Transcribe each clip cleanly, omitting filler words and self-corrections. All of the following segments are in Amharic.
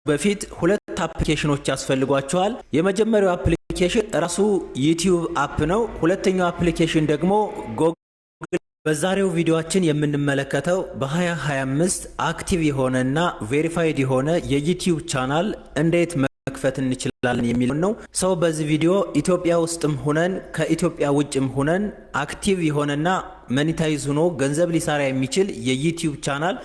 በፊት ሁለት application ኖች ያስፈልጓችኋል። የመጀመሪያው application ራሱ YouTube app ነው። ሁለተኛው application ደግሞ ጎግል። በዛሬው ቪዲዮአችን የምንመለከተው በ2025 active የሆነና verified የሆነ የ YouTube channel እንዴት መክፈት እንችላለን የሚለው ነው። So በዚህ ቪዲዮ ኢትዮጵያ ውስጥም ሁነን ከኢትዮጵያ ውጭም ሁነን active የሆነና monetize ሆኖ ገንዘብ ሊሰራ የሚችል የ YouTube channel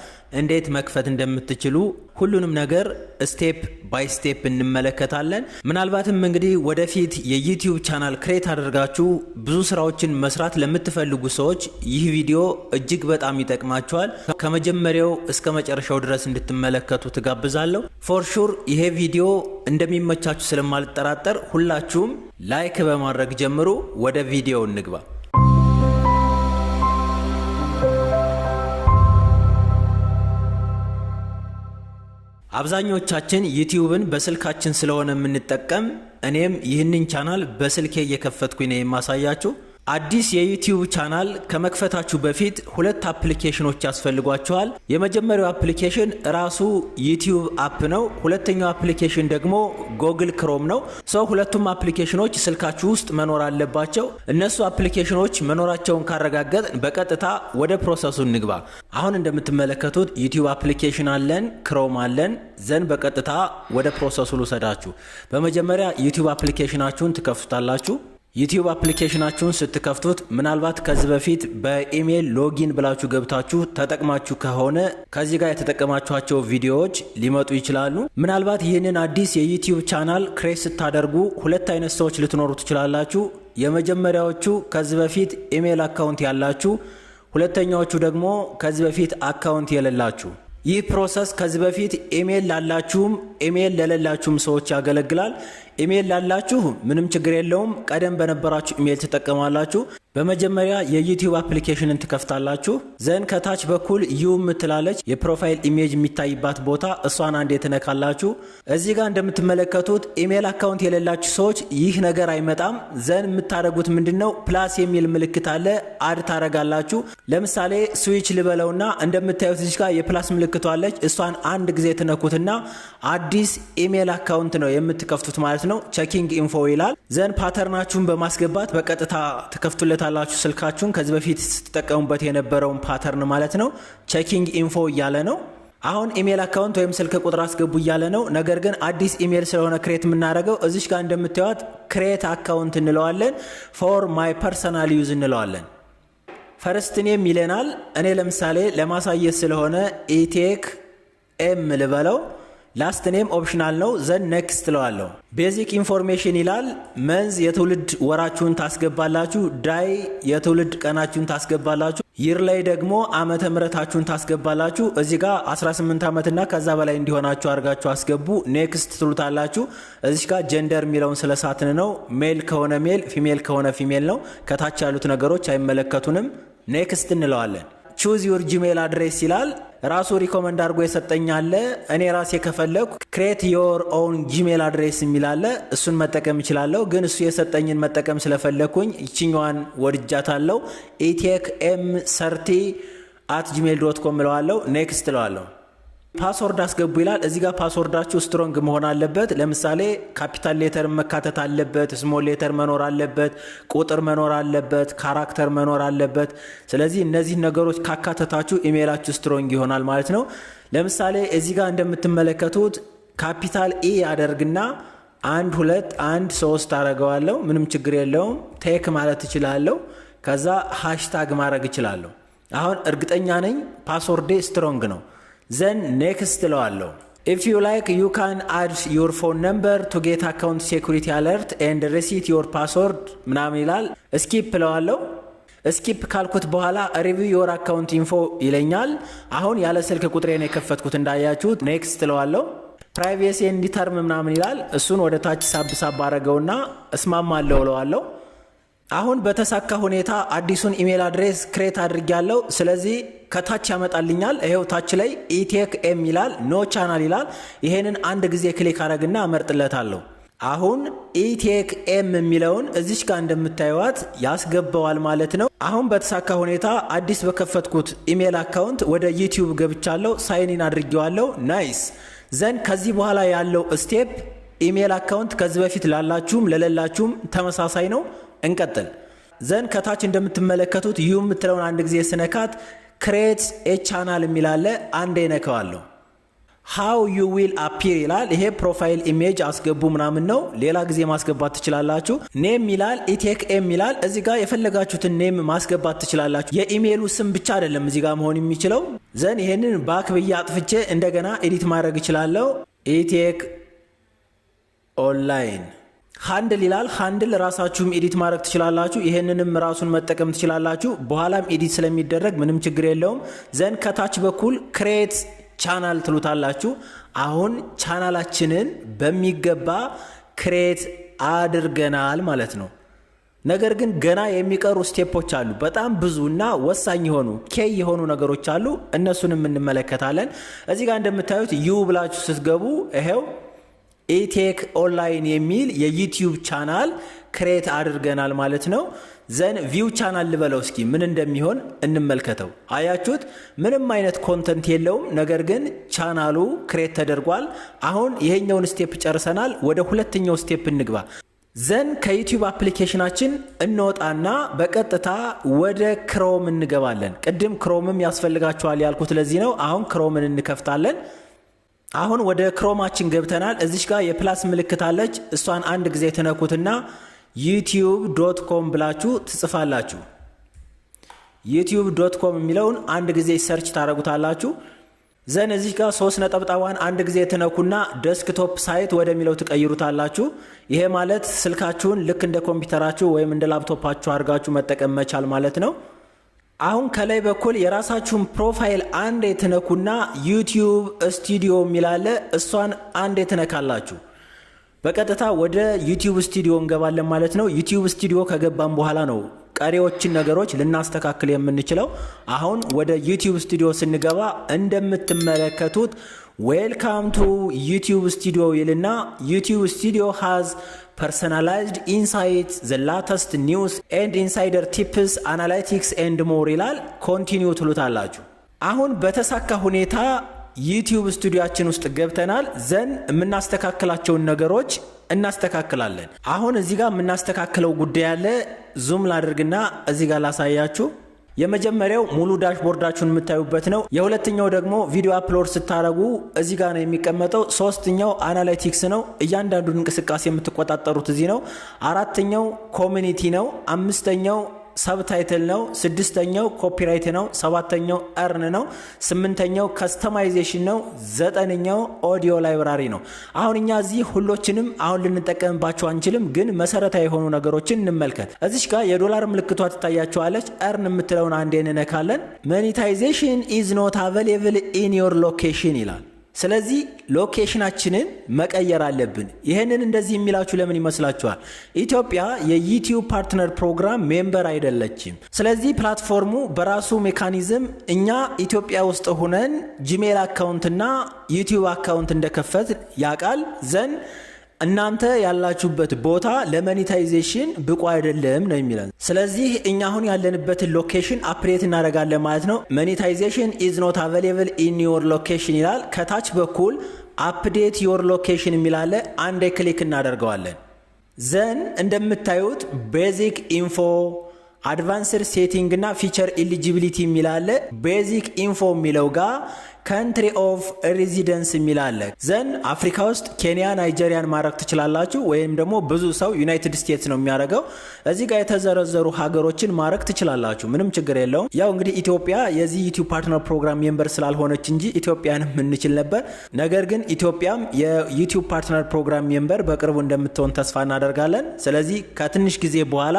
እንዴት መክፈት እንደምትችሉ ሁሉንም ነገር step by step እንመለከታለን። ምናልባትም እንግዲህ ወደፊት የ YouTube channel create አድርጋችሁ ብዙ ስራዎችን መስራት ለምትፈልጉ ሰዎች ይህ ቪዲዮ እጅግ በጣም ይጠቅማችኋል። ከመጀመሪያው እስከ መጨረሻው ድረስ እንድትመለከቱ ትጋብዛለሁ። For sure ይሄ ቪዲዮ እንደሚመቻችሁ ስለማልጠራጠር ሁላችሁም like በማድረግ ጀምሩ። ወደ ቪዲዮው እንግባ። አብዛኞቻችን YouTube ን በስልካችን ስለሆነ የምንጠቀም፣ እኔም ይህንን ቻናል በስልኬ እየከፈትኩኝ ነው የማሳያችሁ። አዲስ የ YouTube channel ከመክፈታችሁ በፊት ሁለት application ኖች ያስፈልጓችኋል። የመጀመሪያው application ራሱ YouTube app ነው። ሁለተኛው application ደግሞ Google Chrome ነው። So ሁለቱም application ኖች ስልካችሁ ውስጥ መኖር አለባቸው። እነሱ application ኖች መኖራቸውን ካረጋገጥን በቀጥታ ወደ process ኡ እንግባ። አሁን እንደምትመለከቱት YouTube application አለን፣ Chrome አለን። Then በቀጥታ ወደ process ኡ ልውሰዳችሁ። በመጀመሪያ YouTube application ናችሁን ትከፍቱታላችሁ። YouTube application ናችሁን ስትከፍቱት ምናልባት ከዚህ በፊት በ email login ብላችሁ ገብታችሁ ተጠቅማችሁ ከሆነ ከዚህ ጋር የተጠቀማችኋቸው ቪዲዮዎች ሊመጡ ይችላሉ። ምናልባት ይህንን አዲስ የ YouTube channel create ስታደርጉ ሁለት አይነት ሰዎች ልትኖሩ ትችላላችሁ። የመጀመሪያዎቹ ከዚህ በፊት email account ያላችሁ፣ ሁለተኛዎቹ ደግሞ ከዚህ በፊት account የሌላችሁ። ይህ process ከዚህ በፊት ኢሜይል ላላችሁም ኢሜይል ለሌላችሁም ሰዎች ያገለግላል። ኢሜይል ላላችሁ ምንም ችግር የለውም፣ ቀደም በነበራችሁ ኢሜይል ትጠቀማላችሁ። በመጀመሪያ የ YouTube application ን ትከፍታላችሁ። Then ከታች በኩል you የምትላለች የ profile image የሚታይባት ቦታ፣ እሷን አንዴ ትነካላችሁ። እዚህ ጋር እንደምትመለከቱት email account የሌላችሁ ሰዎች ይህ ነገር አይመጣም። Then የምታደርጉት ምንድን ነው? Plus የሚል ምልክት አለ፣ add ታደርጋላችሁ። ለምሳሌ switch ልበለውና እንደምታዩት እዚህ ጋር የ plus ምልክቷ አለች። እሷን አንድ ጊዜ ትነኩትና አዲስ email account ነው የምትከፍቱት ማለት ነው። Checking info ይላል። Then pattern ናችሁን በማስገባት በቀጥታ ትከፍቱለታላችሁ ስልካችሁን፣ ከዚህ በፊት ስትጠቀሙበት የነበረውን pattern ማለት ነው። Checking info እያለ ነው። አሁን email account ወይም ስልክ ቁጥር አስገቡ እያለ ነው። ነገር ግን አዲስ ኢሜል ስለሆነ create የምናደርገው እዚች ጋር እንደምታዩት create account እንለዋለን። For my personal use እንለዋለን። First name ይለናል። እኔ ለምሳሌ ለማሳየት ስለሆነ ኢቴክ ኤም ልበለው። Last name optional ነው። Then next እለዋለሁ። Basic information ይላል። Month የትውልድ ወራችሁን ታስገባላችሁ። Day የትውልድ ቀናችሁን ታስገባላችሁ። Year ላይ ደግሞ ዓመተ ምሕረታችሁን ታስገባላችሁ። እዚህ ጋር 18 ዓመትና ከዛ በላይ እንዲሆናችሁ አድርጋችሁ አስገቡ። Next ትሉታላችሁ። እዚህ ጋር gender የሚለውን ስለሳትን ነው። Male ከሆነ male፣ female ከሆነ female ነው። ከታች ያሉት ነገሮች አይመለከቱንም። Next እንለዋለን። Choose your Gmail address ይላል። ራሱ recommend አድርጎ የሰጠኝ አለ። እኔ ራሴ ከፈለኩ create your own Gmail address የሚል አለ። እሱን መጠቀም እችላለሁ። ግን እሱ የሰጠኝን መጠቀም ስለፈለኩኝ ይችኛዋን ወድጃታለሁ። ኢቴክ ኤም 30@gmail.com እለዋለሁ። Next እለዋለሁ። Password አስገቡ ይላል። እዚህ ጋር password ኣችሁ strong መሆን አለበት። ለምሳሌ capital letter መካተት አለበት፣ small letter መኖር አለበት፣ ቁጥር መኖር አለበት፣ character መኖር አለበት። ስለዚህ እነዚህ ነገሮች ካካተታችሁ ኢሜይላችሁ strong ይሆናል ማለት ነው። ለምሳሌ እዚህ ጋር እንደምትመለከቱት capital E አደርግና 1 2 1 3 አደርገዋለሁ። ምንም ችግር የለውም። Tech ማለት እችላለሁ። ከዛ hashtag ማድረግ እችላለሁ። አሁን እርግጠኛ ነኝ password ኤ strong ነው። Then next እለዋለሁ። If you like, you can add your phone number to get account security alert and reset your password ምናምን ይላል። Skip እለዋለሁ። Skip ካልኩት በኋላ review your account info ይለኛል። አሁን ያለ ስልክ ቁጥሬ ነው የከፈትኩት እንዳያችሁት። Next እለዋለሁ። Privacy and term ምናምን ይላል። እሱን ወደ ታች ሳብ ሳብ አረገውና እስማማለሁ እለዋለሁ። አሁን በተሳካ ሁኔታ አዲሱን email address create አድርጊያለሁ። ስለዚህ ከታች ያመጣልኛል። ይሄው ታች ላይ ኢቴክ ኤም ይላል፣ no channel ይላል። ይሄንን አንድ ጊዜ click አረግና አመርጥለታለሁ። አሁን ኢቴክ ኤም የሚለውን እዚች ጋር እንደምታዩት ያስገባዋል ማለት ነው። አሁን በተሳካ ሁኔታ አዲስ በከፈትኩት email account ወደ YouTube ገብቻለሁ። Sign in አድርጌዋለሁ። Nice። Then ከዚህ በኋላ ያለው step email account ከዚህ በፊት ላላችሁም ለሌላችሁም ተመሳሳይ ነው። እንቀጥል። Then ከታች እንደምትመለከቱት you የምትለውን አንድ ጊዜ ስነካት create a channel የሚል አለ። አንዴ ነከዋለሁ። How you will appear ይላል። ይሄ profile image አስገቡ ምናምን ነው። ሌላ ጊዜ ማስገባት ትችላላችሁ። Name ይላል፣ ኢቴክ ኤም ይላል። እዚህ ጋር የፈለጋችሁትን name ማስገባት ትችላላችሁ። የኢሜይሉ ስም ብቻ አይደለም እዚህ ጋር መሆን የሚችለው። Then ይሄንን back ብዬ አጥፍቼ እንደገና edit ማድረግ እችላለሁ። ኢቴክ ኦንላይን። Handle ይላል። Handle ራሳችሁም edit ማድረግ ትችላላችሁ። ይሄንንም ራሱን መጠቀም ትችላላችሁ። በኋላም edit ስለሚደረግ ምንም ችግር የለውም። Then ከታች በኩል create channel ትሉታላችሁ። አሁን ቻናላችንን በሚገባ create አድርገናል ማለት ነው። ነገር ግን ገና የሚቀሩ step ኦች አሉ። በጣም ብዙ እና ወሳኝ የሆኑ key የሆኑ ነገሮች አሉ። እነሱንም እንመለከታለን። እዚህ ጋር እንደምታዩት you ብላችሁ ስትገቡ ይሄው ኢቴክ ኦንላይን የሚል የ YouTube channel create አድርገናል ማለት ነው። Then view channel ልበለው እስኪ፣ ምን እንደሚሆን እንመልከተው። አያችሁት? ምንም አይነት content የለውም። ነገር ግን channel ኡ create ተደርጓል። አሁን ይሄኛውን step ጨርሰናል። ወደ ሁለተኛው step እንግባ። Then ከ YouTube application ኣችን እንወጣና በቀጥታ ወደ Chrome እንገባለን። ቅድም Chrome ም ያስፈልጋችኋል ያልኩት ለዚህ ነው። አሁን Chrome ን እንከፍታለን። አሁን ወደ Chrome ኣችን ገብተናል። እዚች ጋር የ plus ምልክት አለች። እሷን አንድ ጊዜ ትነኩትና YouTube.com ብላችሁ ትጽፋላችሁ። YouTube.com የሚለውን አንድ ጊዜ search ታደርጉታላችሁ። Then እዚህ ጋር ሶስት ነጠብጣቧን አንድ ጊዜ ትነኩና desktop site ወደሚለው ትቀይሩታላችሁ። ይሄ ማለት ስልካችሁን ልክ እንደ ኮምፒውተራችሁ ወይም እንደ ላፕቶፓችሁ አድርጋችሁ መጠቀም መቻል ማለት ነው። አሁን ከላይ በኩል የራሳችሁን profile አንዴ ትነኩና YouTube Studio የሚል አለ፣ እሷን አንዴ ትነካላችሁ። በቀጥታ ወደ YouTube Studio እንገባለን ማለት ነው። YouTube Studio ከገባን በኋላ ነው ቀሪዎችን ነገሮች ልናስተካክል የምንችለው። አሁን ወደ YouTube Studio ስንገባ እንደምትመለከቱት "Welcome to YouTube Studio" ይልና "YouTube Studio has personalized insight, the latest news and insider tips, analytics and more" ይላል። Continue ትሉታላችሁ። አሁን በተሳካ ሁኔታ YouTube Studio ኣችን ውስጥ ገብተናል። Then የምናስተካክላቸውን ነገሮች እናስተካክላለን። አሁን እዚህ ጋር የምናስተካክለው ጉዳይ አለ። Zoom ላድርግና እዚህ ጋር ላሳያችሁ። የመጀመሪያው ሙሉ dashboard ኣችሁን የምታዩበት ነው። የሁለተኛው ደግሞ ቪዲዮ upload ስታደርጉ እዚህ ጋር ነው የሚቀመጠው። ሶስተኛው analytics ነው። እያንዳንዱን እንቅስቃሴ የምትቆጣጠሩት እዚህ ነው። አራተኛው community ነው። አምስተኛው subtitle ነው። ስድስተኛው copyright ነው። ሰባተኛው earn ነው። ስምንተኛው customization ነው። ዘጠነኛው audio library ነው። አሁን እኛ እዚህ ሁሎችንም አሁን ልንጠቀምባቸው አንችልም፣ ግን መሰረታዊ የሆኑ ነገሮችን እንመልከት። እዚች ጋር የዶላር ምልክቷ ትታያችኋለች። Earn የምትለውን አንዴ እንነካለን። "Monetization is not available in your location" ይላል። ስለዚህ location ኣችንን መቀየር አለብን። ይህንን እንደዚህ የሚላችሁ ለምን ይመስላችኋል? ኢትዮጵያ የ YouTube Partner Program member አይደለችም። ስለዚህ platform ኡ በራሱ mechanism እኛ ኢትዮጵያ ውስጥ ሁነን Gmail account ና YouTube account እንደከፈትን ያውቃል። Then እናንተ ያላችሁበት ቦታ ለ monetization ብቁ አይደለም ነው የሚለን። ስለዚህ እኛ አሁን ያለንበትን location update እናደርጋለን ማለት ነው። "Monetization is not available in your location" ይላል። ከታች በኩል update your location የሚል አለ። አንዴ click እናደርገዋለን። Then እንደምታዩት basic info፣ advanced setting እና feature eligibility የሚል አለ። Basic info የሚለው ጋር country of residence የሚል አለ። Then አፍሪካ ውስጥ ኬንያ፣ ናይጄሪያን ማድረግ ትችላላችሁ። ወይም ደግሞ ብዙ ሰው ዩናይትድ ስቴትስ ነው የሚያደርገው። እዚህ ጋር የተዘረዘሩ ሀገሮችን ማድረግ ትችላላችሁ። ምንም ችግር የለውም። ያው እንግዲህ ኢትዮጵያ የዚህ YouTube Partner Program member ስላልሆነች እንጂ ኢትዮጵያንም እንችል ነበር። ነገር ግን ኢትዮጵያም የ YouTube Partner Program member በቅርቡ እንደምትሆን ተስፋ እናደርጋለን። ስለዚህ ከትንሽ ጊዜ በኋላ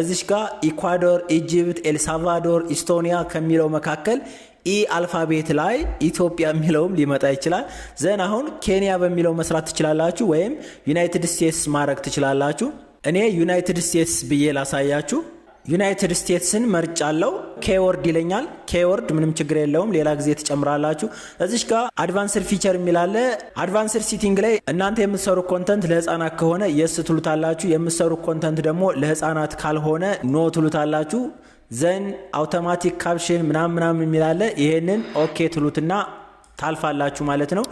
እዚች ጋር ኢኳዶር፣ ኢጂፕት፣ ኤልሳልቫዶር፣ ኢስቶኒያ ከሚለው መካከል E alphabet ላይ ኢትዮጵያ የሚለውም ሊመጣ ይችላል። Then አሁን ኬንያ በሚለው መስራት ትችላላችሁ፣ ወይም ዩናይትድ ስቴትስ ማድረግ ትችላላችሁ። እኔ ዩናይትድ ስቴትስ ብዬ ላሳያችሁ። ዩናይትድ ስቴትስን መርጫለው። Keyword ይለኛል። Keyword ምንም ችግር የለውም፣ ሌላ ጊዜ ትጨምራላችሁ። እዚች ጋር advanced feature የሚል አለ። Advanced setting ላይ እናንተ የምትሰሩ content ለህፃናት ከሆነ yes ትሉታላችሁ። የምትሰሩ content ደግሞ ለህፃናት ካልሆነ no ትሉታላችሁ። Then automatic caption ምናምን ምናምን የሚል አለ። ይሄንን okay ትሉትና ታልፋላችሁ ማለት ነው።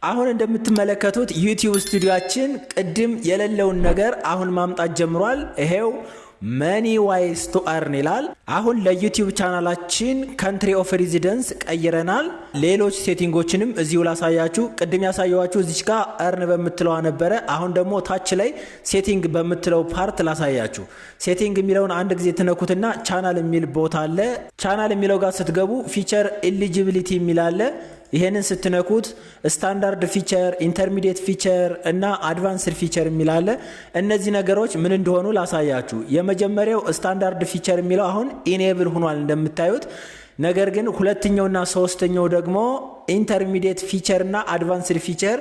አሁን እንደምትመለከቱት YouTube Studio ኣችን ቅድም የሌለውን ነገር አሁን ማምጣት ጀምሯል። ይሄው many ways to earn ይላል። አሁን ለ YouTube channel ኣችን country of residence ቀይረናል። ሌሎች setting ኦችንም እዚሁ ላሳያችሁ። ቅድም ያሳየኋችሁ እዚች ጋር earn በምትለዋ ነበረ። አሁን ደግሞ ታች ላይ setting በምትለው part ላሳያችሁ። Setting የሚለውን አንድ ጊዜ ትነኩትና ቻናል የሚል ቦታ አለ። ቻናል የሚለው ጋር ስትገቡ feature eligibility የሚል አለ። ይሄንን ስትነኩት standard feature፣ intermediate feature እና advanced feature የሚል አለ። እነዚህ ነገሮች ምን እንደሆኑ ላሳያችሁ። የመጀመሪያው standard feature የሚለው አሁን enable ሆኗል እንደምታዩት። ነገር ግን ሁለተኛውና ሶስተኛው ደግሞ intermediate feature እና advanced feature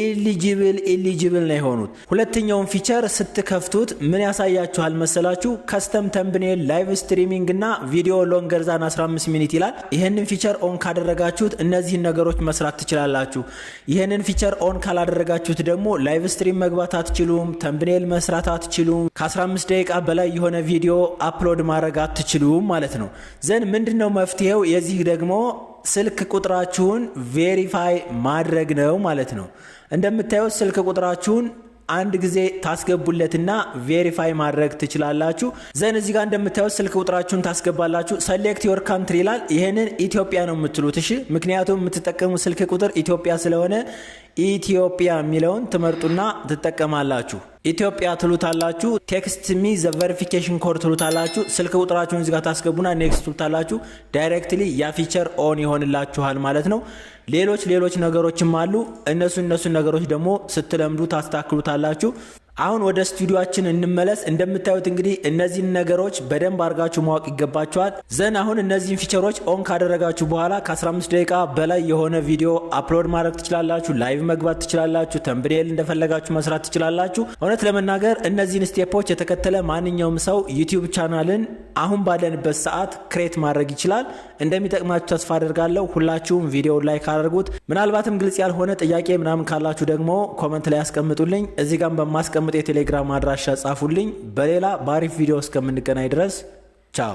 eligible ነው የሆኑት። ሁለተኛውን feature ስትከፍቱት ምን ያሳያችኋል መሰላችሁ? Custom thumbnail፣ live streaming እና video longer than 15 minute ይላል። ይህንን feature on ካደረጋችሁት እነዚህን ነገሮች መስራት ትችላላችሁ። ይህንን feature on ካላደረጋችሁት ደግሞ live stream መግባት አትችሉም፣ thumbnail መስራት አትችሉም፣ ከ15 ደቂቃ በላይ የሆነ ቪዲዮ upload ማድረግ አትችሉም ማለት ነው። Then ምንድን ነው መፍትሄው? የዚህ ደግሞ ስልክ ቁጥራችሁን verify ማድረግ ነው ማለት ነው። እንደምታዩት ስልክ ቁጥራችሁን አንድ ጊዜ ታስገቡለትና verify ማድረግ ትችላላችሁ። Then እዚህ ጋር እንደምታዩት ስልክ ቁጥራችሁን ታስገባላችሁ። Select your country ይላል። ይሄንን ኢትዮጵያ ነው የምትሉት። እሺ፣ ምክንያቱም የምትጠቀሙ ስልክ ቁጥር ኢትዮጵያ ስለሆነ ኢትዮጵያ የሚለውን ትመርጡና ትጠቀማላችሁ። ኢትዮጵያ ትሉታላችሁ። Text me the verification code ትሉታላችሁ። ስልክ ቁጥራችሁን እዚህ ጋር ታስገቡና next ትሉታላችሁ። Directly ያ feature on ይሆንላችኋል ማለት ነው። ሌሎች ሌሎች ነገሮችም አሉ። እነሱን ነገሮች ደግሞ ስትለምዱ ታስተካክሉታላችሁ። አሁን ወደ ስቱዲዮአችን እንመለስ። እንደምታዩት እንግዲህ እነዚህን ነገሮች በደንብ አድርጋችሁ ማወቅ ይገባችኋል። Then አሁን እነዚህን feature ኦች on ካደረጋችሁ በኋላ ከ15 ደቂቃ በላይ የሆነ ቪዲዮ upload ማድረግ ትችላላችሁ። Live መግባት ትችላላችሁ። Thumbnail እንደፈለጋችሁ መስራት ትችላላችሁ። እውነት ለመናገር እነዚህን step ኦች የተከተለ ማንኛውም ሰው YouTube channel ን አሁን ባለንበት ሰዓት create ማድረግ ይችላል። እንደሚጠቅማችሁ ተስፋ አደርጋለሁ። ሁላችሁም ቪዲዮውን like አድርጉት። ምናልባትም ግልጽ ያልሆነ ጥያቄ ምናምን ካላችሁ ደግሞ comment ላይ ያስቀምጡልኝ። እዚህ ጋር በማስቀምጥ የቴሌግራም አድራሻ ጻፉልኝ። በሌላ በአሪፍ ቪዲዮ እስከምንገናኝ ድረስ ቻው።